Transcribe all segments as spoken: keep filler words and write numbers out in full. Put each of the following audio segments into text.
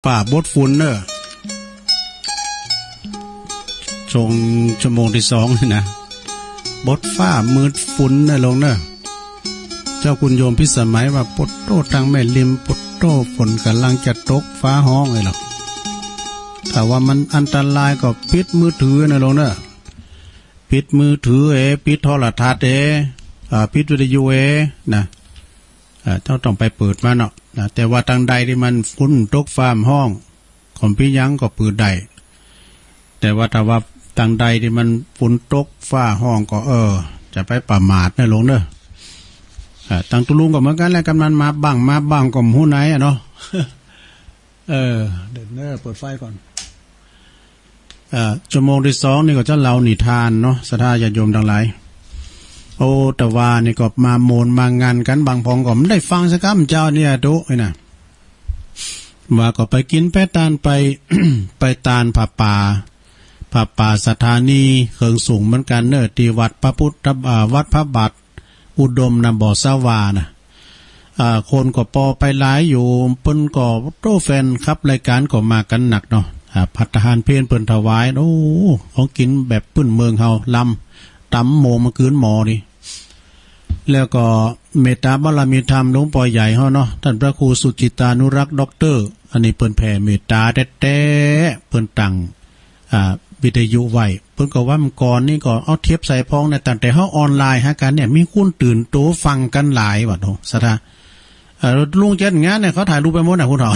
ฟ้าบดฝุ่นเนอะ ช่วง ชั่วโมงที่สองนี่นะ บดฟ้ามืดฝุ่นนะลงเนอะ เจ้าคุณโยมพิสมัยว่า ปดโต้ ตังแม่ริม ปดโต้ ฝนกำลังจะตก ฟ้าฮ้องเลยหรอก ถ้าว่ามันอันตรายก็ปิดมือถือนะลงเนอะ ปิดมือถือเอ ปิดโทรทัศน์เอ อ่า ปิดวิทยุเอ นะ อ่า เจ้าต้องไปเปิดมาเนาะ นะ แต่ว่าตังใดที่มันฝนตกฟ้าฮ้อง ก็บ่มีหยังก็เปิดได้ แต่ว่าถ้าว่าตังใดที่มันฝนตกฟ้าฮ้องก็ เออ จะไปประมาทนะลงเนอะ อ่า ตังตุ๊ลุงก็เหมือนกันแหละ กำนันมาบ้าง มาบ้างก็บ่ฮู้ไหนอะเนาะ เออ เดี๋ยวเนอะ เปิดไฟก่อน อ่า ชั่วโมงที่สองนี่ก็จะเล่านิทานเนาะ ศรัทธาญาติโยมทั้งหลาย โอ้ แต่ว่านี่ก็มาโมนมางานกัน บางพองก็บ่ได้ฟังสักกำ เจ้าเนี่ย ตุ๊ นี่นะ ว่าก็ไปกินไปตานไป ไปตานผ้าป่า ผ้าป่าสถานีเคิงสูงเหมือนกันเนอะ ที่วัดพระพุทธ อ่า วัดพระบาทอุดมนะ บ่อสาวานะ อ่า คนก็ปอไปหลายอยู่ เปิ้นก็ โอ้ แฟนคลับรายการก็มากันหนักเนาะ อ่า ภัตตาหารเพลเปิ้นถวาย โอ้ ของกินแบบพื้นเมืองเฮา ลำ ตำโมมากืนหมอนี่ แล้วก็เมตตาบารมีธรรมหลวงปอใหญ่เฮาเนาะ ท่านพระครูสุจิตตานุรักษ์ด็อกเตอร์ อันนี้เปิ้นแผ่เมตตาแต๊ๆ เปิ้นตั้ง อ่า วิทยุไว้ เปิ้นก็ว่าเมื่อก่อนนี่ก็เอาเทปใส่พองนะ ตั้งแต่เฮาออนไลน์หากันเนี่ย มีคนตื่นตัวฟังกันหลายว่ะเนาะ ศรัทธา เอ่อ ลุงจัดงานเนี่ย เขาถ่ายรูปไปหมดนะ ผู้เฒ่า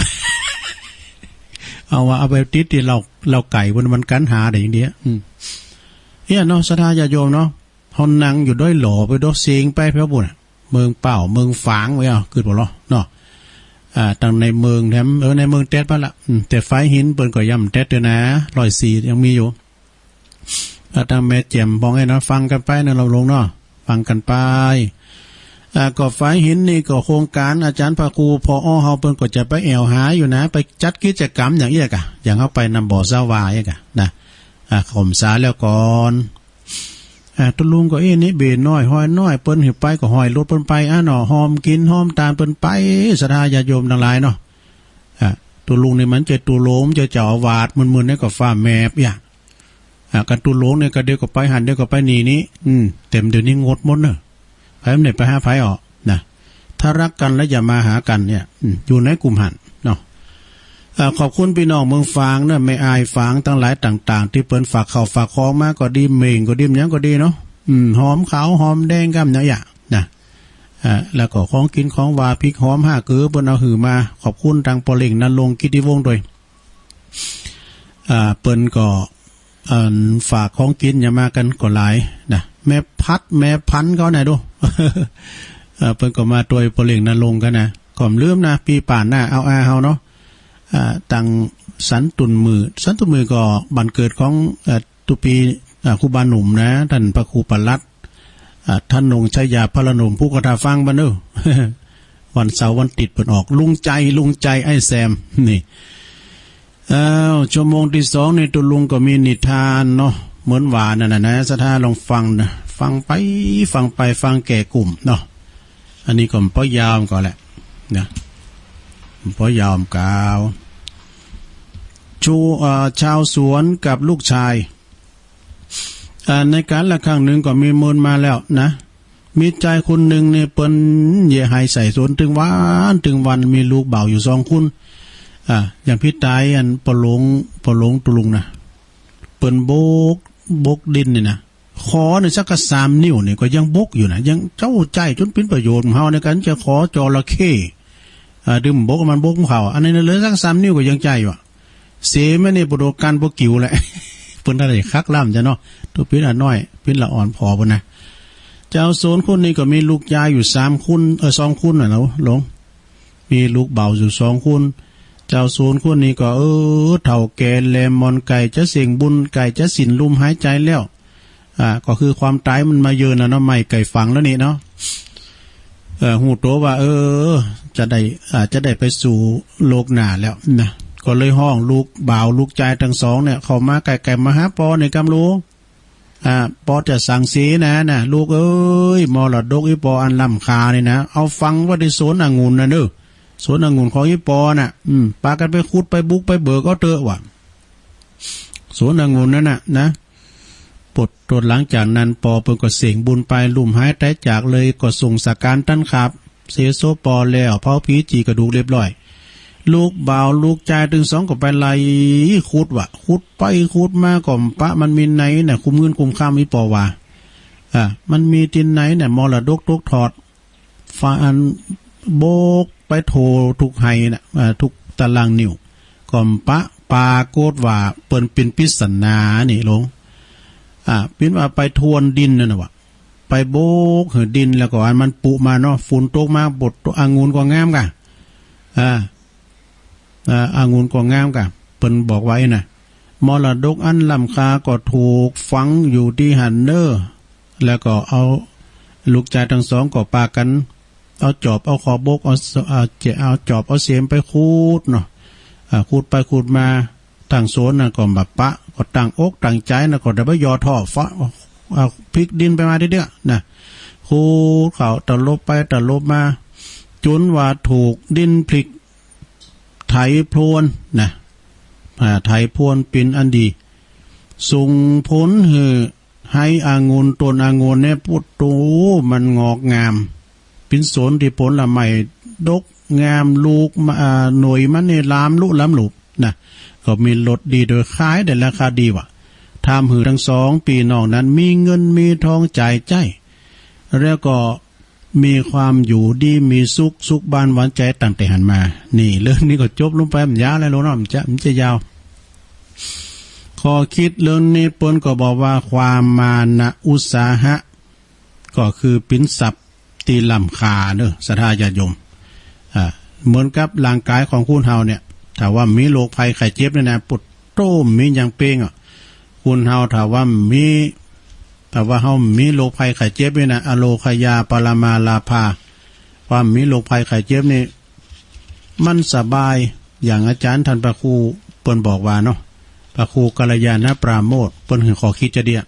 เอาว่าเอาไปติดที่เล้า เล้าไก่ มัน มันกันหาได้อย่างเดียว อืม เนี่ยเนาะ ศรัทธาญาติโยมเนาะ เฮานั่งอยู่ด้อยหล่อไปดอกเสียงไปแถวบุ่นน่ะ เมืองเป้า เมืองฝางไว้เอา กึดบ่ลอเนาะ อ่า ตั้งในเมืองแถม เออ ในเมืองแต๊ดไปละ อืม แต่ฝายหินเปิ้นก็ย่ำแต๊ดเด้อนะ ร้อยสี่ยังมีอยู่ อ่า ตั้งแม่แจ่มบอกให้เนาะ ฟังกันไปนะ เราลงเนาะ ฟังกันไป อ่า ก็ฝายหินนี่ก็โครงการอาจารย์พระครู ผอ.เฮาเปิ้นก็จะไปแอ่วหาอยู่นะ ไปจัดกิจกรรมอย่างเอี้ยกะ อย่างเฮาไปนำบ่อสาวาเอี้ยกะนะ อ่า ขมสาแล้วก่อน อ่า ตุ๊ลุงก็ เอ๊ะ นี่เบน้อย ห้อยน้อย เปิ้นหิวไปก็ห้อยรถเปิ้นไป อ่ะเนาะ หอมกินหอมตานเปิ้นไป ศรัทธาญาติโยมทั้งหลายเนาะ อ่า ตุ๊ลุงนี่มันจะตุ๊ลุง จะเจ้าอาวาส มึนๆ นี่ก็ฟ้าแมบอย่าง อ่า กันตุ๊ลุงนี่ก็เดี๋ยวก็ไปหัน เดี๋ยวก็ไปนี่นี่ อืม เต็มเดี๋ยวนี้งดหมดเนอะ ไปมันเนี่ยไปหาไผออกนะ ถ้ารักกันแล้วอย่ามาหากันเนี่ย อืม อยู่ในกลุ่มหันเนาะ เอ่อ ขอบคุณพี่น้องเมืองฝางเนอะ แม่อายฝางทั้งหลายต่างๆ ที่เปิ้นฝากข้าวฝากของมาก็ดี เม่งก็ดี หยังก็ดีเนาะ อืม หอมขาวหอมแดงกำเนาะ อย่านะ อ่า แล้วก็ของกินของหวาน พริกหอมห้าเกลือ เปิ้นเอาหื้อมา ขอบคุณทางปอเล่งนรงค์ กิติวงศ์ด้วย อ่า เปิ้นก็ อันฝากของกินอย่ามากันก็หลายนะ แม่พัดแม่พันธุ์เขาน่ะดู เอ่อ เปิ้นก็มาตวยปอเล่งนรงค์กันนะ ก็บ่ลืมนะ ปีป่านหน้าเอาอาเฮาเนาะ อ่า ตังสันตุนมือ สันตุนมือก็บ้านเกิดของ เอ่อ ตุปี อ่า ครูบาหนุ่มนะ ท่านพระครูปลัด อ่า ท่านนงชัยยาพระนม ผู้กระทาฟังบ้านเนอะ วันเสาร์วันติดเปิ้นออก ลุงใจ ลุงใจ ไอ้แซม นี่ อ้าว ชั่วโมงที่สองนี่ตุ๊ลุงก็มีนิทานเนาะ เหมือนหวานนั่นน่ะนะ ศรัทธาลองฟังนะ ฟังไป ฟังไป ฟังแก่กลุ่มเนาะ อันนี้ก็บ่ยาวก่อนแหละนะ บ่ยาวกาว ชู เอ่อ ชาวสวนกับลูกชาย อ่า ในกาลละครั้งหนึ่งก็มีมูลมาแล้วนะ มีจายคนหนึ่งนี่เปิ้นเยะไฮใส่สวนตึงวันตึงวัน มีลูกบ่าวอยู่สองคน อ่า อย่างพี่ตายอันปอหลง ปอหลงตุ๊ลุงนะ เปิ้นบก บกดินนี่นะ ขอนี่สักกะสามนิ้วนี่ก็ยังบกอยู่นะ ยังเจ้าใจ้จนเป็นประโยชน์ เฮาในการจะขอจระเข้ อ่า ดื่มบกมันบกของเขา อันนี้เหลือสักสามนิ้วก็ยังใจ้อยู่อะ เสมานี่ปะโดกันบ่กิ่วแหละ เปิ้นได้คักล้ำจ้ะเนาะ ตัวปิ้นละน้อย ปิ้นละอ่อนผอเปิ้นนะ เจ้าสวนคนนี้ก็มีลูกจายอยู่สามคน เออ สองคนน่ะเนาะ หลง มีลูกบ่าวอยู่สองคน เจ้าสวนคนนี้ก็ เออ เฒ่าแก่แลมอน ใก้จะเส้งบุญ ใก้จะสิ้นลมหายใจแล้ว อ่า ก็คือความตายมันมาเยือนน่ะเนาะ ไม่ไกลฝั่งแล้วนี่เนาะ เออ ฮู้ตัวว่า เออ จะได้ อ่า จะได้ไปสู่โลกหน้าแล้วนะ ก็เลยฮ้องลูกบ่าวลูกจายทั้งสองเนี่ย เข้ามาใกล้ๆ มาหาปอนี่กำลุง อ่า ปอจะสั่งเสียนะ นะ ลูกเอ้ย มรดกอีปออันล้ำค่านี่นะ เอาฝังไว้ที่สวนองุ่นน่ะเด้อ สวนองุ่นของอีปอน่ะ อืม ปากันไปขุดไปบุกไปเบิกเอาเถอะว่ะ สวนองุ่นนั่นน่ะนะ ปดตรวจหลังจากนั้นปอเปิ้นก็เสงบุญไปลุ่มหายตายจากเลยก็ส่งสการตันขาบ เสโสปอแล้วเผาผีจีกระดูกเรียบร้อย ลูกบ่าวลูกจายตึงสองก็ไปไล่ขุดว่ะ ขุดไปขุดมาก็ปะมันมีไหนน่ะ คุมเงินคุมคำอีปอว่า อ่ะ มันมีที่ไหนน่ะ มรดกตกทอด ฟาอันโบกไปโททุกไห่น่ะ อ่า ทุกตารางนิ้ว ก็ปะปรากฏว่าเปิ้นเป็นปริศนานี่ลง อ่า เป็นว่าไปทวนดินนั่นน่ะว่ะ ไปโบกหื้อดินแล้วก็อันมันปุมาเนาะ ฝนตกมาบดองุ่นก็งามกะ อ่า อ่า องุ่นก็งามกะ เปิ้นบอกไว้น่ะ มรดกอันล้ำค่าก็ถูกฝังอยู่ที่หั้นเน่อ แล้วก็เอาลูกจายตึงสองก็ปากัน เอาจอบเอาขอบบก เอา เอาเจ เอาจอบเอาเสียมไปขุดเนาะ อ่า ขุดไปขุดมา ตังสวนน่ะก็บ่ปะ ก็ตั้งอกตั้งใจน่ะ ก็ได้บ่ย่อท้อ ฟะ เอาพลิกดินไปมาเรื่อยๆ น่ะ ขุดเข้าตลบไปตลบมา จ๋นว่าถูกดินพลิก ไถพรวนน่ะ อ่า ไถพรวนเป็นอันดี ส่งผลหื้อ ไฮ่องุ่น ต้นองุ่นเนี่ย ปุตโต มันงอกงาม เป็นสวนที่ผลไม้ดกงาม ลูกมา อ่า หน่วยมันนี่ลามลุล้ำลุบน่ะ ก็มีรสดีโดยขายได้ราคาดีว่ะ ทำหื้อตึงสองปี้น้องนั้นมีเงินมีทองจ่ายใจ๊ แล้วก็ มีความอยู่ดีมีสุข สุขบ้านหวานใจ๋ตั้งแต่หั้นมา นี่ เรื่องนี้ก็จบลงไป มันยาวแล้วเนาะ มันจะ มันจะยาว ข้อคิดเรื่องนี้เปิ้นก็บอกว่าความมานะอุตสาหะ ก็คือเป็นทรัพย์ตี้ล้ำค่าเนาะ ศรัทธาญาติโยม อ่า เหมือนกับร่างกายของคนเฮาเนี่ย ถ้าว่ามีโรคภัยไข้เจ็บเนี่ยนะ ปุตโต มีอย่างเป้งอ่ะ คนเฮาถ้าว่ามี ถ้าว่าเฮามีโรคภัยไข้เจ็บนี่นะ อโรคยาปรมาลาภา ความมีโรคภัยไข้เจ็บนี่ มันสบาย อย่างอาจารย์ท่านพระครูเปิ้นบอกว่าเนาะ พระครูกัลยาณปราโมทย์ เปิ้นหื้อข้อคิดจะเดีย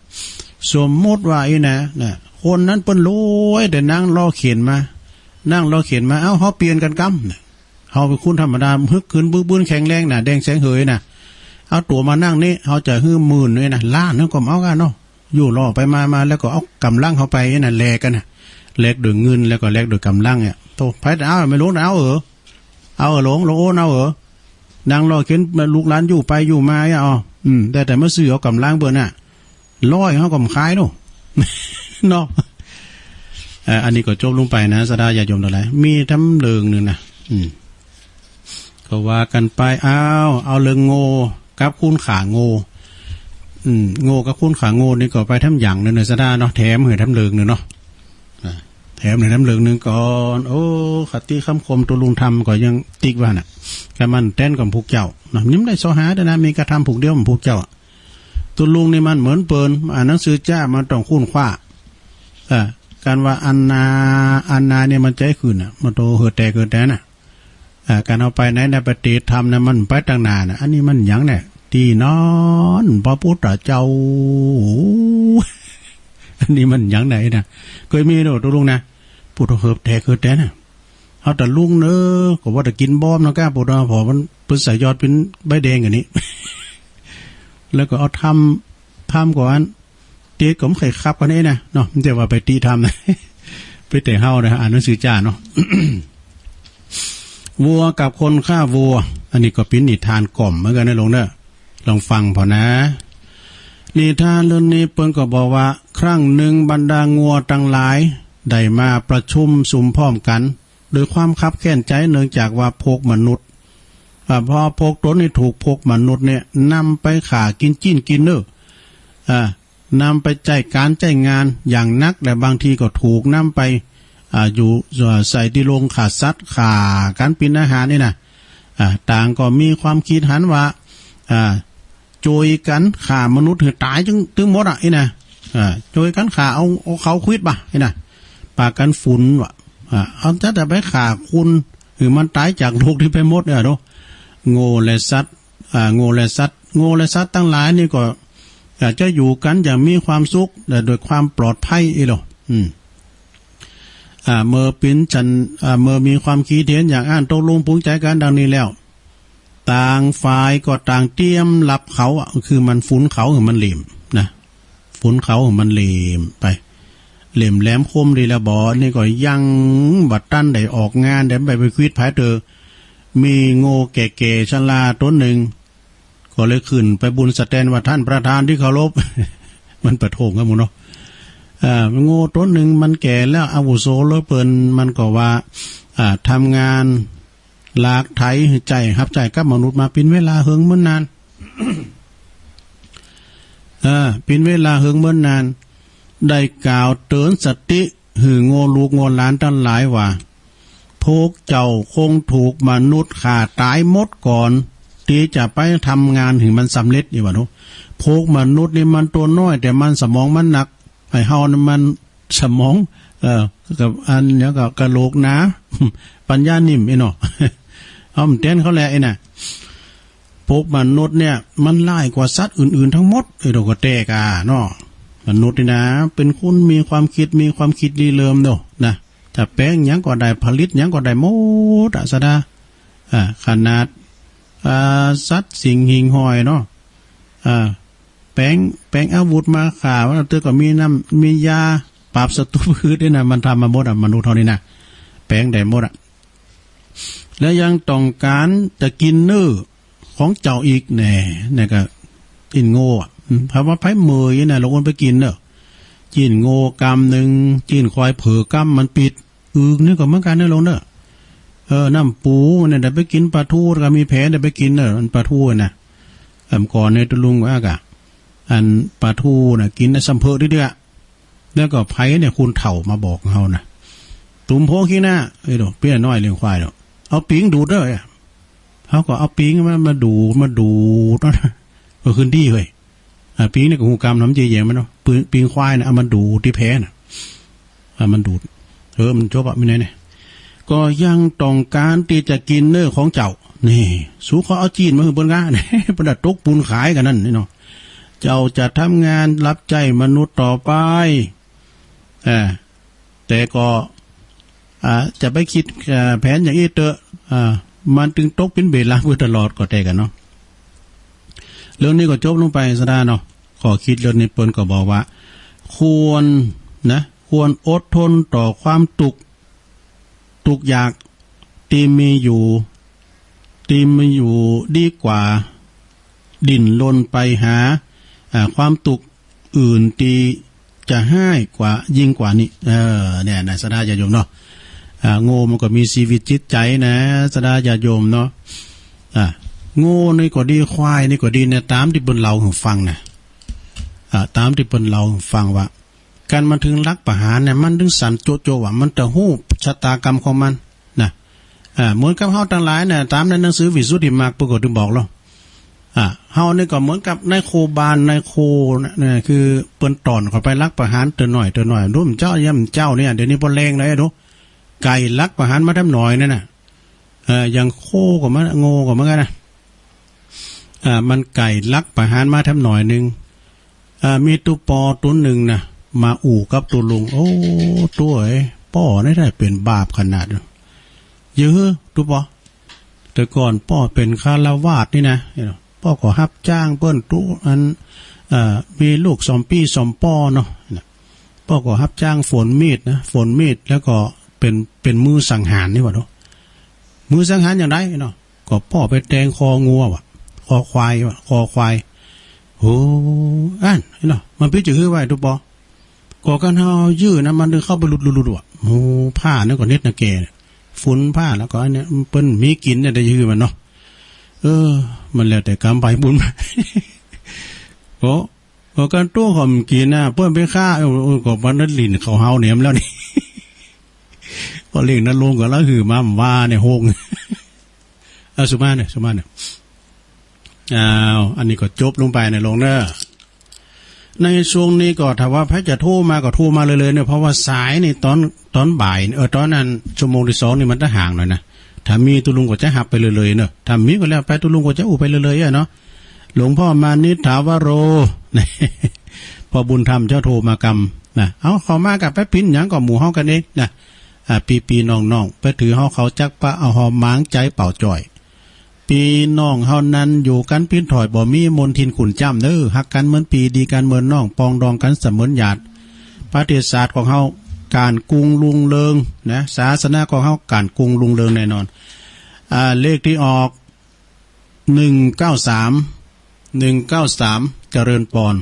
สมมุติว่าอี้นะ นะ คนนั้นเปิ้นรวย แต่นั่งล้อเข็นมา นั่งล้อเข็นมา เอ้า เฮาเปลี่ยนกันกำ นะ เฮาเป็นคนธรรมดา ฮึกเหินบึกบึนแข็งแรงน่ะ แดงแสงเหยน่ะ เอาตั๋วมานั่งนี่ เฮาจะหื้อหมื่นนี่นะ ล้านนึงก็เอากันเนาะ อยู่ล้อไปมา มาแล้วก็เอากำลังเฮาไปนี่นะ แลกกันน่ะ แลกด้วยเงิน แล้วก็แลกด้วยกำลังเนี่ย โต ไผจะเอา แม่หลวงเอาเหรอ เอาเหรอหลวง หลวงโอนเอาเหรอ นั่งล้อเข็นลูกหลานอยู่ไปอยู่มาเนี่ย อ๋อ อืม แต่ แต่มาซื้อเอากำลังเปิ้นน่ะ ร้อยเฮาก็บ่ขายเนาะ เนาะ เอ่อ อันนี้ก็จบลงไปนะ ศรัทธาญาติโยมทั้งหลาย มีทำเรื่องหนึ่งนะ อืม ก็ว่ากันไป อ้าว เอาเรื่องโง่กับคุณค่าโง่ อืม โง่กับคุณค่าโง่นี่ก็ไปทำอย่างหนึ่งนะ ศรัทธาเนาะ แถมหื้อทำเรื่องหนึ่งเนาะ อ่า แถมหื้อทำเรื่องหนึ่งก่อน โอ้ คติคำคมตุลุงธรรมก็ยังติ๊กว่าน่ะ กะมันแตนกับพวกเจ้าเนาะ ยังบ่ได้เสาะหาเด้อนะ มีกะธรรมผูกเดียวกับพวกเจ้าอะ ตุลุงนี่มันเหมือนเปิ้น อ่านหนังสือจ้า มันต้องค้นคว้า เอ่อ การว่าอันนา อันนาเนี่ยมันใจ๋ขึ้นน่ะ มันโตเหือดแตกเหือดแตนน่ะ เอ่อ การเอาไปไหนนะ ไปติดธรรมนะ มันไปตั้งนานน่ะ อันนี้มันหยังเนี่ย ตี้นอนพระพุทธเจ้า อันนี้มันหยังไหนน่ะ เคยมีเนาะ ตุลุงนะ ปุตโต เหือดแตกเหือดแตนน่ะ เอาแต่ลุงเนอะ ก็ว่าแต่กินบอมนะก้า ปุตโต พอมันเปิ้นใส่ยอดเป็นใบแดงอันนี้ แล้วก็เอาธรรม ธรรมก่อน เตียก็ไม่เคยขับกันนี่นะเนาะ มันจะว่าไปติธรรมนะ ไปแต่เฮานะ อ่านหนังสือจ้าเนาะ วัวกับคนฆ่าวัว อันนี้ก็เป็นนิทานกล่อมเหมือนกันนะหลวงเนอะ ลองฟังพอนะ นิทานเรื่องนี้เปิ้นก็บอกว่า ครั้งหนึ่งบรรดางัวทั้งหลายได้มาประชุมสุมพร้อมกัน โดยความคับแค้นใจเนื่องจากว่าพวกมนุษย์ อ่า เพราะพวกตนนี่ถูกพวกมนุษย์เนี่ยนำไปฆ่ากินจีนกินเนื้อ อ่า นำไปใจ๊ก๋านใจ๊งานอย่างหนัก และบางทีก็ถูกนำไป อ่า อยู่ อ่า ใส่ตี้โรงฆ่าสัตว์ ฆ่ากันเป็นอาหารนี่นะ อ่า ต่างก็มีความคิดหันว่า อ่า จ้วยกั๋นฆ่ามนุษย์หื้อต๋ายตึง ตึงหมดอ่ะ อี้นะ อ่า จ้วยกั๋นฆ่า เอา เอาเขาควิดบ่ะ อี้นะ ปากั๋นฝุ่นว่ะ อ่า เอาจะแต่ไปฆ่าคนหื้อมันต๋ายจากโลกนี้ไปหมดเนี่ยเนาะ โง่และสัตว์ อ่า โง่และสัตว์ โง่และสัตว์ทั้งหลายนี่ก็ อยากจะอยู่กั๋นอย่างมีความสุข และด้วยความปลอดภัยอี้หรอ อืม อ่า เมื่อเป็นฉัน อ่า เมื่อมีความคิดเห็นอย่างอั้น ตกลงปรงใจกันดังนี้แล้ว ต่างฝ่ายก็ต่างเตรียมรับเขาอะ คือมันฝนเขา คือมันเหล่มนะ ฝนเขา คือมันเหล่มไป เหล่มแหลมคมดีแล้วบ่ นี่ก็ยังบ่ตันได้ออกงาน ได้ไป ไปควิดไผเตอ มีโง่แก่ๆ ชราตนหนึ่ง ก็เลยขึ้นไปบนสแตนว่า ท่านประธานที่เคารพ มันประท้วงกันหมดเนาะ เอ่อ โง่ตนหนึ่งมันแก่แล้วอาวุโสเหลือเกิน มันก็ว่า อ่า ทำงานลากไถหื้อใจ๊ ฮับใจ๊กับมนุษย์มาเป๋นเวลาเหิงเมินนาน เออ เป๋นเวลาเหิงเมินนาน ได้กล่าวเตือนสติหื้อโง่ลูกโง่หลานตังหลายว่า พวกเจ้าคงถูกมนุษย์ฆ่าตายหมดก่อน ตี้จะไปทำงานหื้อมันสำเร็จ นี่ว่าเนาะ พวกมนุษย์นี่มันตั๋วน้อย แต่มันสมองมันหนัก ไอ้เฮานี่มันสมอง เอ่อ กับอันเนี้ยก็กะโหลกหนา ปัญญานิ่มไอ้เนาะ เฮามันเตียนเขาแหละไอ้น่ะ พวกมนุษย์เนี่ยมันร้ายกว่าสัตว์อื่นๆทั้งหมด ไอ้เฮาก็แตกอ่ะเนาะ มนุษย์นี่นะ เป๋นคนมีความคิด มีความคิดริเริ่มเนาะนะ จะแป๋งหยังก็ได้ ผลิตหยังก็ได้หมดอะ สะดา อ่า ขนาด อ่า สัตว์สิ่งหิ่งห้อยเนาะ อ่า แป๋ง แป๋งอาวุธมาฆ่า ว่าเตื้อก็มีน้ำ มียาปราบศัตรูพืชด้วยนะ มันทำมาหมดอะ มนุษย์เฮานี่นะ แป๋งได้หมดอะ และยังต้องก๋านจะกิ๋นเนื้อของเจ้าอีกแน่ นี่ก็จีนโง่อะ อืม เพราะว่าไผเมื่อยนะ ลองอ้วนไปกิ๋นเนอะ จีนโง่กำหนึ่ง จีนควายเผือกกำมันปิด อึ่งนี่ก็เหมือนกั๋นนะลงเนอะ เออ น้ำปูเนี่ย ได้ไปกิ๋นปลาทูก็มีแผลได้ไปกิ๋นเนอะ มันปลาทูน่ะ เอิ่ม ก่อนเนี่ยตุ๊ลุงว่ากะ อันปลาทูน่ะ กิ๋นได้ส่ำเผิกเดียว แล้วก็ไผเนี่ย คนเฒ่ามาบอกเฮานะ ตุ่มโพขี้หน้า เอ้ย ดู เปี้ยน้อยเลี้ยงควายเนาะ เอาปิงดูดเด้อ เฮาก็เอาปิงมา มาดูด มาดูดเนาะ ก็ขึ้นดีเฮ้ย อ่า ปิงนี่ก็ฮู้กำเนาะ มันจะแยงมันเนาะ ปิง ปิงควายน่ะ เอามาดูดตี้แผลน่ะ อ่า มันดูด เออ มันจบอะ มีไหนเนี่ย ก็ยังต้องก๋านตี้จะกิ๋นเนื้อของเจ้า นี่ สูขอเอาจีนมาหื้อเปิ้นกะ เปิ้นน่ะตกปูนขายกั๋นนั่นนี่เนาะ เจ้าจะทำงานรับใจ๊มนุษย์ต่อไป อ่า แต่ก็ อ่า จะไปคิด อ่า แผนอย่างอี้เต๊อะ อ่า มันตึงตกเป๋นเบลาเปื้อตลอดก็แตกกั๋นเนาะ เรื่องนี้ก็จบลงไปสะดาเนาะ ข้อคิดเรื่องนี้เปิ้นก็บอกว่า ควรนะ ควรอดทนต่อความตุ๊กข์ ตุ๊กข์ยาก ตี้มีอยู่ ตี้มีอยู่ดีกว่า ดิ้นรนไปหา อ่า ความตุ๊กข์อื่นตี้จะฮ้ายกว่า ยิ่งกว่านี้ เออ เนี่ยนะ สะดาญาติโยมเนาะ อ่า โง่มันก็มีชีวิตจิตใจ๋นะ สะดาญาติโยมเนาะ อ่า โง่นี่ก็ดี ควายนี่ก็ดีเนี่ย ต๋ามตี้เปิ้นเล่าหื้อฟังนะ อ่า ต๋ามตี้เปิ้นเล่าหื้อฟังว่า ก๋านมาเถิงหลักประหารเนี่ย มันตึงสั่นโจ๊ะๆ ว่ามันจะฮู้ชะตากรรมของมันนะ อ่า เหมือนกับเฮาตังหลายเนี่ย ต๋ามในหนังสือวิสุทธิมรรคเปิ้นก็ตึงบอกเนาะ อ่า เฮานี่ก็เหมือนกับนายโคบ้าน นายโคนะ เนี่ย คือเปิ้นต้อนเข้าไปหลักประหารเตื้อน้อย เตื้อน้อย ดูมันเจ้า ย่ำเจ้าเนี่ย เดี๋ยวนี้บ่แรงเลยดู ไก่หลักประหารมาแถมหน่อยนั่นน่ะ เอ่อ อย่างโคก็มา โง่ก็เหมือนกั๋นนะ อ่า มันไก่หลักประหารมาแถมหน่อยหนึ่ง อ่า มีตุ๊ปอตุ๊นหนึ่งนะ มาอู้กับตุ๊ลุง โอ้ ตุ๊เอ๋ย ป้อนี่ได้เป๋นบาปขนาด เยอะ ตุ๊ปอ แต่ก่อนป้อเป๋นฆราวาสนี่นะ ป้อก็ฮับจ้างเปิ้นตุ๊ อัน เอ่อ มีลูกสองปี้สองป้อเนาะ ป้อก็ฮับจ้างฝนมีดนะ ฝนมีด แล้วก็เป๋น เป๋นมือสังหารนี่หว่าเนาะ มือสังหารอย่างใดเนาะ ก็ป้อไปแตงคองัวว่ะ คอควายว่ะ คอควาย โห อั้นเนาะ มันปิ๊กจะคือไว้ตุ๊ปอ ก็ก๋านเฮายื้อนะ มันเดินเข้าไปหลุดๆๆ ว่ะ โห ผ้านั่นก็เน็ดนะแกเนี่ย ฝนผ้าแล้วก็อันเนี้ย เปิ้นมีกิ๋นเนี่ย ได้ยื้อมันเนาะ เออ มันแล้วแต่กรรมไปบุญไป โอ้ ก็ก๋านตัวของกิ๋นนะ เปิ้นไปฆ่า เออ เออ ก็มันได้หลิ้นเขาเฮาเนี่ยแล้วนี่ ก็เลี้ยงนรงค์ก็แล้วหื้อมาว่าเนี่ย โฮง เอา สุมาเนี่ย สุมาเนี่ย อ้าว อันนี้ก็จบลงไปนะลงเนอะ ในช่วงนี้ก็ถ้าว่าใผจะโทรมาก็โทรมาเลยๆ เนอะ เพราะว่าสายนี่ตอน ตอนบ่าย เออ ตอนนั้นชั่วโมงที่สองนี่มันจะห่างหน่อยนะ ถ้ามีตุ๊ลุงก็จะฮับไปเลยๆ เนอะ ถ้ามีก็แล้วไป ตุ๊ลุงก็จะอู้ไปเลยๆ อะเนาะ หลวงพ่อมานิษฐาวโร พ่อบุญธรรมเจ้าโทรมากำนะ เอา เข้ามากับแป๊บปิ้นหยังก็หมู่เฮากั๋นเองนะ อ่า ปีปีน้องน้อง ไปถือเฮาเขาจักปะเอาหอมหมางใจเป่าจ่อย ปีน้องเฮานั้นอยู่กันปิ้นถอยบ่มีมนทินขุนจ้ำเน้อ ฮักกันเหมือนปีดีกันเหมือนน้อง ปองดองกันเสมือนญาติ ประเทศชาติของเฮาการกุงลุงเริงนะ ศาสนาของเฮาการกุงลุงเริงแน่นอน อ่า เลขที่ออก หนึ่งเก้าสาม หนึ่งเก้าสาม เจริญปอน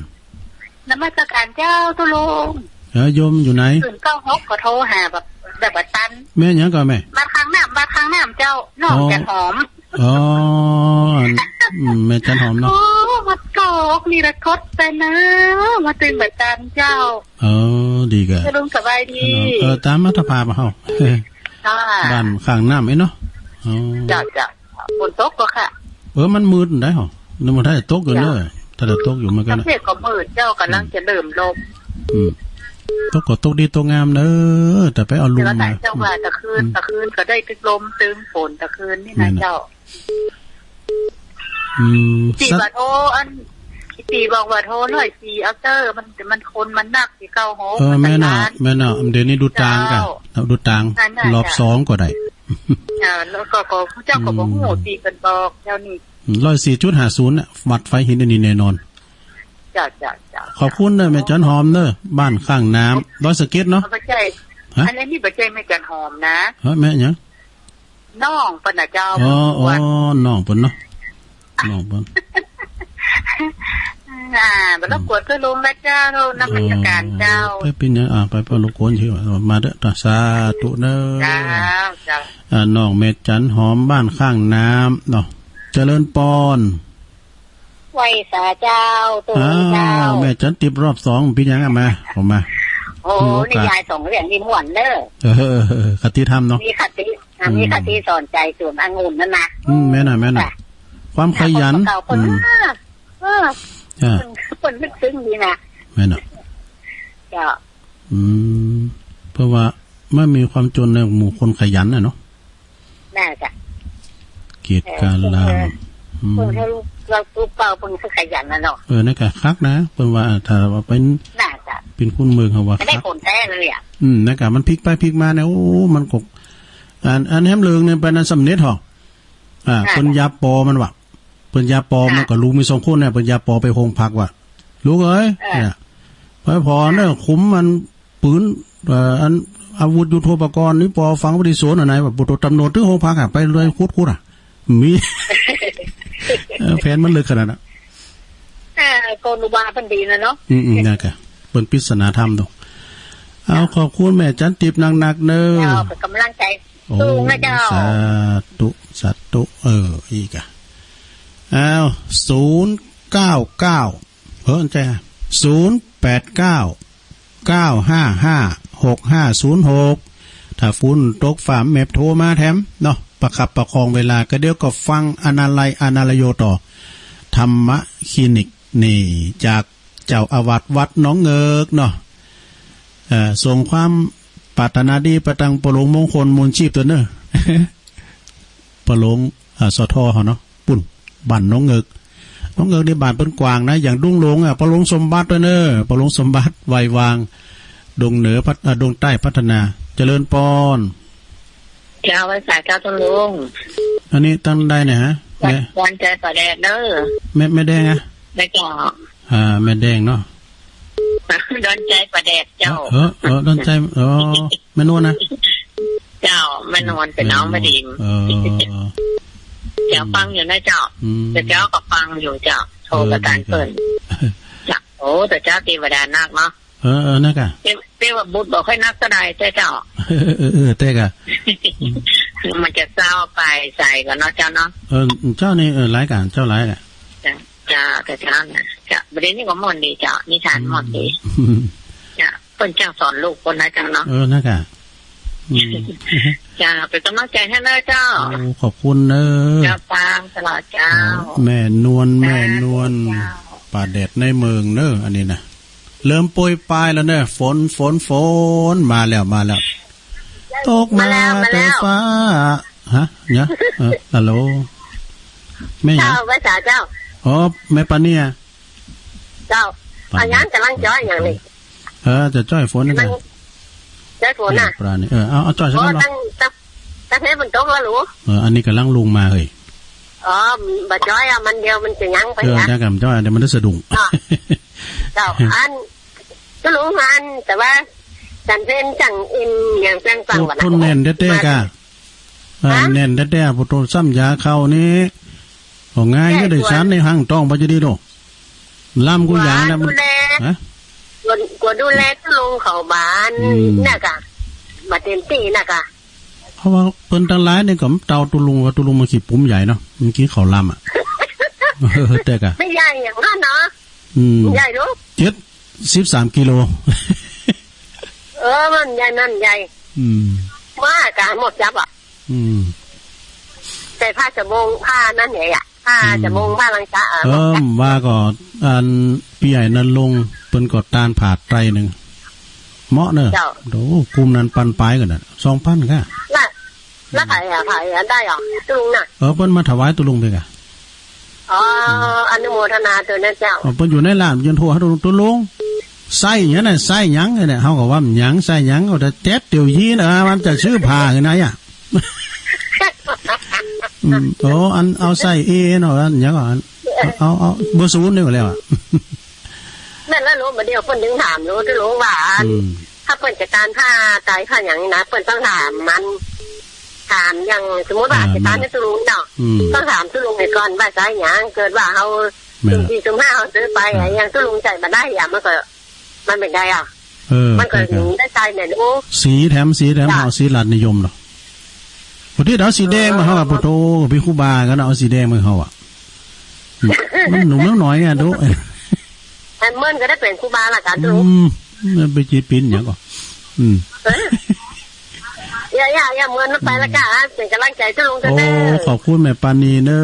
นมัสการเจ้าตุ๊ลุง เออ โยมอยู่ไหน ศูนย์เก้าหก ก็โทรหาแบบ แบบว่าตัน แม่หยังก่อนแม่ บ้านข้างน้ำ บ้านข้างน้ำเจ้า น้อง อ๋อ จันหอม อ๋อ อัน อืม แม่จันหอมเนาะ โอ้ มาตกนี่ละคดแต่นะ มาตึงแบบตันเจ้า เออ ดีกะ ตุ๊ลุงสบายดี เออ ตามมาตะพามาเฮา ค่ะ บ้านข้างน้ำไอ้เนาะ อ๋อ เจ้า เจ้า ฝนตกก็ค่ะ เออ มันมืดได้หรอ นึกว่าถ้าจะตกอยู่เนอะ จ้ะ ถ้าจะตกอยู่มันก็นะ ประเทศก็มืดเจ้ากำลังจะเริ่มลม อืม ตกก็ตกดีตกงามเนอะ แต่ไปเอาลุมมา แต่ว่าเจ้าว่าตะคืน อืม ตะคืนก็ได้ตึกลมตึงฝนตะคืนนี่นะ นั่นน่ะ เจ้า อืม สี่ สัก บาทโทอัน สี่บอกว่าโทร้อยสี่เอาเตอร์ มัน มันคนมันนัก เออ แม่นอ่ะ แม่นอ่ะ เดี๋ยวนี้ดูตางกะ เจ้า ดูตาง นั่นน่ะ รอบสองก็ได้ อ่า แล้วก็ ก็ เจ้าก็บอก อืม โห ตีกันบอกเจ้านี่ อืม ร้อยสี่จุดห้าศูนย์ น่ะ วัดไฟหินอันนี้แน่นอน จ้ะ จ้ะ จ้ะ ขอบคุณเนอะ แม่จันหอมเนอะ บ้านข้างน้ำ ดอยสะเก็ดเนาะ ไม่ใช่ ฮะ อันนี้ไม่ใช่แม่จันหอมนะ เฮ้ย แม่หยัง น้องเปิ้นน่ะเจ้า อ๋อ อ๋อ น้องเปิ้นเนาะ น้องเปิ้น อ่า บ่รบกวนตุ๊ลุงนะเจ้า นมัสการเจ้า เออ ไปเป็นหยัง อ่า ไป ไปรบกวนเถอะ มาเด้อ สาธุเด้อ เจ้า เจ้า อ่า น้องแม่จันหอมบ้านข้างน้ำเนาะ เจริญปอน ไหว้สาเจ้า ตุ๊ลุงเจ้า อ้าว แม่จันติบรอบสอง เป็นหยังอะ มา ออกมา โอ้ มีโอกาส นี่ยายสองเรื่องนี่ม่วนเด้อ เออ เออ เออ คติธรรมเนาะ มีคติ อ่ะ อืม มีคติสอนใจสวนองุ่นนั่นนะ อืม แม่นน่ะ แม่นน่ะ จ้ะ ความขยัน เก่าคน อืม เออ อ่ะ คนลึกซึ้งดีนะ แม่นน่ะ จ้ะ อืม เพราะว่ามันมีความจนในหมู่คนขยันน่ะเนาะ น่าจะ เกียรติการลาม เออ อืม เพิ่นเขาลูก เราลูกเป้าเพิ่นคือขยันน่ะเนาะ เออ นั่นก็คักนะ เพิ่นว่าถ้าว่าเป็น น่าจะ เป็นคนเมืองเขาว่า ไม่ได้ คัก ผลแท้เลยอ่ะ อืม นั่นก็มันพลิกไปพลิกมาเนี่ย โอ้ มันก็ อัน อันแหมเลิงเนี่ยเป็นอันสำเร็จหรอ อ่า ค่ะ เปิ้นยาปอมันว่ะ เปิ้นยาปอมัน ค่ะ ก็ลูกมีสองคนเนี่ย เปิ้นยาปอไปโฮงผักว่ะ ลูกเอ้ย ค่ะ เนี่ย ไปพอเนี่ย คุมมันปืน เอ่อ อันอาวุธยุทโธปกรณ์นี่ปอฝังไว้ที่สวนอันไหนว่ะ บุตรตำรวจถึงโฮงผักอ่ะ ไปเลยขุดๆ อ่ะ มี เออ แผนมันลึกขนาดนั้น เออ คนอุบาเพิ่นดีนะเนาะ อืมๆ นั่นก็เปิ้นปริศนาธรรมดอก เอา ขอบคุณแม่จันติบหนักๆ เด้อ เจ้า เป็นกำลังใจ โอ้ สู้นะเจ้า สาธุ สาธุ เออ อีกอ่ะ อ้าว ศูนย์เก้าเก้า เฮ้ย ใช่ฮะ ศูนย์แปดเก้า เก้าห้าห้า หกห้าศูนย์หก ถ้าฝนตกฟ้าแมบโทรมาแถมเนาะ ประคับประคองเวลา ก็เดี๋ยวก็ฟังอนาลัยอนาลโยต่อ ธรรมะคลินิก นี่ จากเจ้าอาวาสวัดหนองเงิกเนาะ เอ่อ ส่งความปรารถนาดีไปตังปอหลวงมงคลมูลชีพตัวเน้อ ปอหลวง อ่า สท เฮาเนาะ ปุ้น บ้านหนองเงิก หนองเงิกนี่บ้านเปิ้นกว้างนะ อย่างดุงหลวงอ่ะ ปอหลวงสมบัติตัวเน้อ ปอหลวงสมบัติ ไววาง ดงเหนือพัฒ- อ่า ดงใต้พัฒนา เจริญปอน เจ้า ไหว้สาเจ้าตุ๊ลุง อันนี้ตังใดเนี่ยฮะ วัน แม่ วันใจป่าแดดเด้อ แม่ แม่แดงอะ แม่เจ้า อ่า แม่แดงเนาะ ดอนใจป่าแดดเจ้า เออ เออ เออ ดอนใจ อ๋อ แม่นวลนะ เจ้า แม่นวลเป็นน้องแม่ดิม เออ เจ้าฟังอยู่นะเจ้า อืม แต่เจ้าก็ฟังอยู่เจ้า โทรประสานเปิ้น เออ ดีครับ เจ้า โอ้ แต่เจ้าเทวดานักเนาะ เออ เออ นักอะ เท- เทวบุตรบอกให้นักก็ได้เจ้า เออ เออ เออ แต่กะ มันจะเศร้าไปใส่ก่อนเนาะเจ้าเนาะ เออ เจ้านี่ เออ หลายกะ เจ้าหลายกะ เจ้า เจ้า แต่เจ้านะ เจ้า ประเด็นนี้ก็ม่วนดีเจ้า นิทานม่วนดี อืม เจ้า เปิ้นเจ้าสอนลูกคนนะเจ้าเนาะ เออ นักอะ อืม เจ้า เป็นกำลังใจให้เน้อเจ้า โอ้ ขอบคุณเน้อ เจ้า ฟังตลอดเจ้า เออ แม่นวล แม่นวล เจ้า ป่าแดดในเมืองเน้อ อันนี้นะ เริ่มโปรยปลายแล้วเน้อ ฝน ฝน ฝน มาแล้ว มาแล้ว ตกมา มาแล้ว มาแล้ว แต่ฟ้า ฮะ เนี่ย เออ ฮัลโหล แม่หยัง เจ้า ไหว้สาเจ้า อ๋อ แม่ปาเนี่ย เจ้า ปาเนี่ย เอาหยังกำลังจ้อยอย่างนี้ เออ จะจ้อยฝนนี่ กำลั นะ ง Jøy Fon, ja, na. Pla ni. ເອີ ເອົາ ເອົາ ຈອຍ ຊັ້ນເນາະ. ເອີ ຕັ້ງ ຕັ້ງແຕ່ມັນຕົກແລ້ວ ຫຼື? ເອີ ອັນນີ້ກຳລັງລົງມາເຮີ້ຍ. ອໍ ບໍ່ຈອຍ ອັນມັນດຽວມັນຈະຍັງໄປ ເອີ ແລ້ວ ດຽວກໍມາຈອຍ ດຽວມັນຈະສະດຸ້ງ. ອໍ ເຈົ້າ ອັນ ຕຸລຸງ ອັນ ແຕ່ວ່າ ສັນເພັນຈັ່ງເອັນຫຍັງຈັ່ງຟັງ ໂອ້ ວ່າ ຄົນແໜ້ນແທ້ໆ ກະ ເອີ ແໜ້ນແທ້ໆ ພຸດໂທ ຊ້ຳຢາເຂົ້ານີ້ ກໍງ່າຍຢູ່ ໄດ້ສານໃນຫ້າງທ້ອງ ບໍ່ຈະດີໂດ. ລຳກູຢາງນະ ມາດູແລ ຮະ ກວນ ກວນດູແລຕຸລຸງເຂົ້າບ້ານ ອືມ ນະກະ ບໍ່ເຕັມທີ່ນະກະ. ເພາະວ່າເພິ່ນທັງຫຼາຍນີ້ກໍເຕົາຕຸລຸງ ວ່າຕຸລຸງມັນຂີ້ປຸ້ມໃຫຍ່ເນາະ ມັນກິນເຂົ້າລຳ ອະ ເອີ ແຕ່ກະ ໄມ່ໃຫຍ່ຫຍັງນັ້ນເນາະ. ອືມ ໃຫຍ່ເນາະ ເຈັດສິບສາມກິໂລ. ເອີ ມັນໃຫຍ່ ມັນໃຫຍ່. ອືມ ມາກະໝົດຈັບ ອະ. ອືມ ແຕ່ຜ້າສະບົງ ຜ້ານັ້ນແຫຼະ ຜ້າ ອືມ ສະບົງຜ້າລັງສາ ເອີ ເອີ ວ່າກໍ ອັນ ພີ່ໃຫຍ່ນະລົງ ເພິ່ນກໍຕານຜ້າໄຕໜຶ່ງ ເໝາະເນີ. ເຈົ້າ ໂອ້ ກຸ່ມນັ້ນປັນປາຍກັນນະ ສອງພັນກະ ລະ ລະໃຜອະ ໃຜອະ ໄດ້ອະ ຕຸລຸງນະ. ເອີ ເພິ່ນມາຖວາຍຕຸລຸງເພິ່ນກະ. ອໍ ອະນຸໂມທະນາຕົວນະເຈົ້າ. ເອີ ເພິ່ນຢູ່ໃນຮ້ານ ຢືນໂທຫາຕຸລຸງ ຕຸລຸງ ໃຊ້ຫຍັງນະ ໃຊ້ຫຍັງນະ. ເຮົາກໍວ່າຫຍັງ ໃຊ້ຫຍັງ ເອົາແຕ່ແຕດດຽວຢີນ ເອີ ມັນຈະຊື້ຜ້າຄືນະ ອະ. ອືມ ໂອ້ ອັນເອົາໃສ່ເອເນາະ ອັນຫຍັງ ອັນ ເອົາ ເອົາ ເບີສູນນີ້ແລ້ວ ອະ. ແມ່ນແລ້ວ ໂລ ບາດດຽວເພິ່ນຈຶ່ງຖາມໂລ ຕຸລຸງວ່າ ອືມ ຖ້າເພິ່ນຈະຕານຜ້າໄຕຜ້າຫຍັງນີ້ນະ ເພິ່ນຕ້ອງຖາມມັນ ຖາມຢ່າງ ສົມມຸດວ່າ ອ່າ ຈະຕານໃຫ້ຕຸລຸງເນາະ ອືມ ຕ້ອງຖາມຕຸລຸງໃຫ້ກ່ອນວ່າໃຊ້ຫຍັງ ເກີດວ່າເຮົາ ແມ່ນ ຊຸມສີ່ຊຸມຫ້າເຮົາຊື້ໄປ ອ່າ ຢ່າງຕຸລຸງໃຊ້ບໍ່ໄດ້ ຢ່າງມັນກໍ ມັນເປັນໄດອະ? ເອີ ມັນກໍ ແຕ່ກໍ ໄດ້ໃຊ້ແມ່ນ ໂອ້ ສີແຖມ ສີແຖມ ເຮົາເອົາສີລັດນິຍົມເນາະ. ຜູ້ທີ່ເອົາສີແດງມາ ເຮົາວ່າ ອໍ ໂອ້ໂທ ເປັນຄູບາກັນເນາະ ເອົາສີແດງມາເຮົາອະ. ອືມ ມັນໜຸ່ມນ້ອຍໆ ອະ ດຸ ໃຫ້ເມີນກໍໄດ້ເປັນຄູບາລະກັນ ອືມ ມັນໄປຈີບປິນຫຍັງກໍ ອືມ ເອີ ຢ່າ ຢ່າ ຢ່າເມີນມັນໄປລະກະ ເປັນກຳລັງໃຈຕຸລຸງເດີ. ໂອ້ ຂອບຄຸນແມ່ປານີເດີ.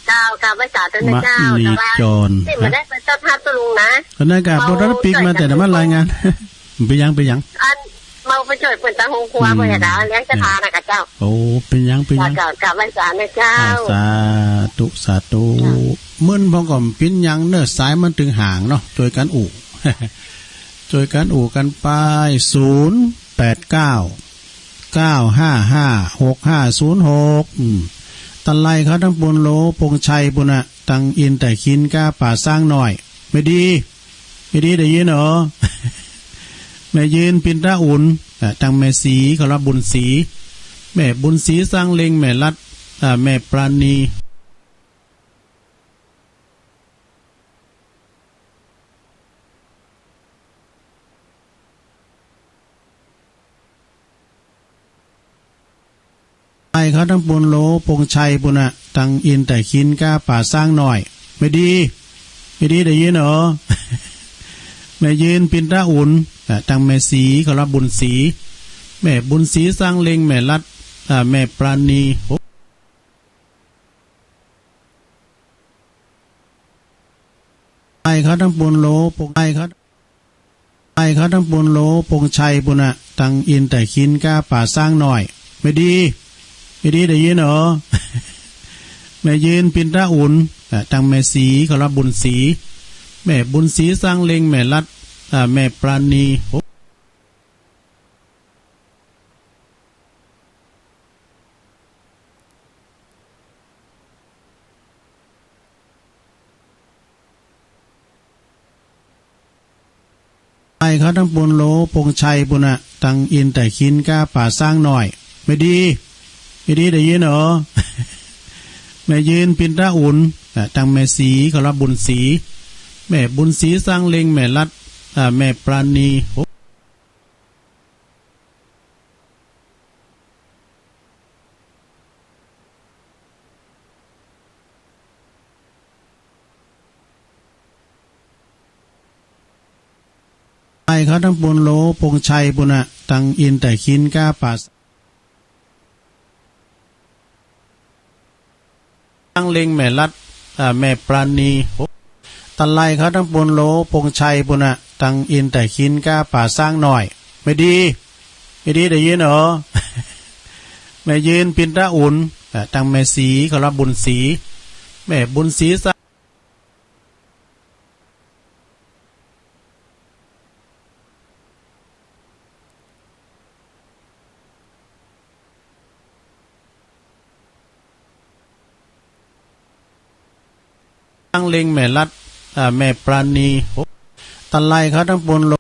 ເຈົ້າ ກາບໄຫວ້ສາທຸນະເຈົ້າ ມະນີຈອນ ແຕ່ວ່າ ນີ້ມາໄດ້ໄປຕົ້ນຮັບຕຸລຸງນະ ອັນນັ້ນກະບໍ່ທັນປິກມາແຕ່ນຳມາລາຍງານ ເປັນຫຍັງ ເປັນຫຍັງ ອັນ ເຮົາໄປຊ່ວຍເພິ່ນຕັ້ງໂຮງຄົວ ອືມ ເພິ່ນກະລ້ຽງສັດທານະກະເຈົ້າ. ໂອ້ ເປັນຫຍັງ ເປັນຫຍັງ ເຈົ້າ ກາບໄຫວ້ສາທຸນະເຈົ້າ. ອ່າ ສາທຸ ສາທຸ ເຈົ້າ ເມີນພໍ່ກໍເປັນຫຍັງເນີ ສາຍມັນຕຶງຫ່າງເນາະ ຊ່ວຍກັນອູ່ ຊ່ວຍກັນອູ່ກັນໄປ ສູນແປດເກົ້າ ເກົ້າຫ້າຫ້າ ຫົກຫ້າສູນຫົກ ອືມ ຕະໄລເຂົາທາງປຸນໂລ ປົງໄຊພຸ້ນນະ ຕັງອິນຕາຄິນກະປ່າຊ້າງນ້ອຍ ແມ່ດີ ແມ່ດີໄດ້ຍິນເອີ ແມ່ຢືນ ປິນຕາອຸ່ນ ເອີ ຕັງແມ່ສີ ເຂົາລະບຸນສີ ແມ່ບຸນສີ ຊ້າງເລັງ ແມ່ລັດ ເອີ ແມ່ປານີ ໄອ້ເຂົາທາງປຸນໂລ ປົງໄຊພຸ້ນນະ ຕັງອິນຕາຄິນກະປ່າຊ້າງນ້ອຍ ແມ່ດີ ແມ່ດີໄດ້ຍິນເອີ ແມ່ຢືນ ປິນຕາອຸ່ນ ເອີ ຕັງແມ່ສີ ເຂົາລະບຸນສີ ແມ່ບຸນສີ ຊ້າງເລັງ ແມ່ລັດ ເອີ ແມ່ປານີ ໄອ້ເຂົາທາງປຸນໂລ ປົງ ໄອ້ເຂົາ ໄອ້ເຂົາທາງປຸນໂລ ປົງໄຊພຸ້ນນະ ຕັງອິນຕາຄິນກະປ່າຊ້າງນ້ອຍ ແມ່ດີ ແມ່ດີໄດ້ຍິນເອີ ແມ່ຢືນ ປິນຕາອຸ່ນ ເອີ ຕັງແມ່ສີ ເຂົາລະບຸນສີ ແມ່ບຸນສີ ຊ້າງເລັງ ແມ່ລັດ ເອີ ແມ່ປານີ ໄອ້ເຂົາທາງປຸນໂລ ປົງໄຊພຸ້ນນະ ຕັງອິນຕາຄິນກະປ່າຊ້າງນ້ອຍ ແມ່ດີ ແມ່ດີໄດ້ຍິນເອີ ແມ່ຢືນ ປິນຕາອຸ່ນ ເອີ ຕັງແມ່ສີ ເຂົາລະບຸນສີ ແມ່ບຸນສີ ຊ້າງເລັງ ແມ່ລັດ ເອີ ແມ່ປານີ ໄອ້ເຂົາທາງປຸນໂລ ປົງໄຊພຸ້ນນະ ຕັງອິນຕາຄິນກະປ່າ ຊ້າງເລັງ ແມ່ລັດ ເອີ ແມ່ປານີ ຕະໄລເຂົາທາງປຸນໂລ ປົງໄຊພຸ້ນນະ ຕັງອິນຕາຄິນກະປ່າຊ້າງນ້ອຍ ແມ່ດີ ແມ່ດີໄດ້ຍິນເອີ ແມ່ຢືນ ປິນຕາອຸ່ນ ເອີ ຕັງແມ່ສີ ເຂົາລະບຸນສີ ແມ່ບຸນສີ ຊ້າງ Tang ling me lat, eh, me prani. Talai kha tang pun lo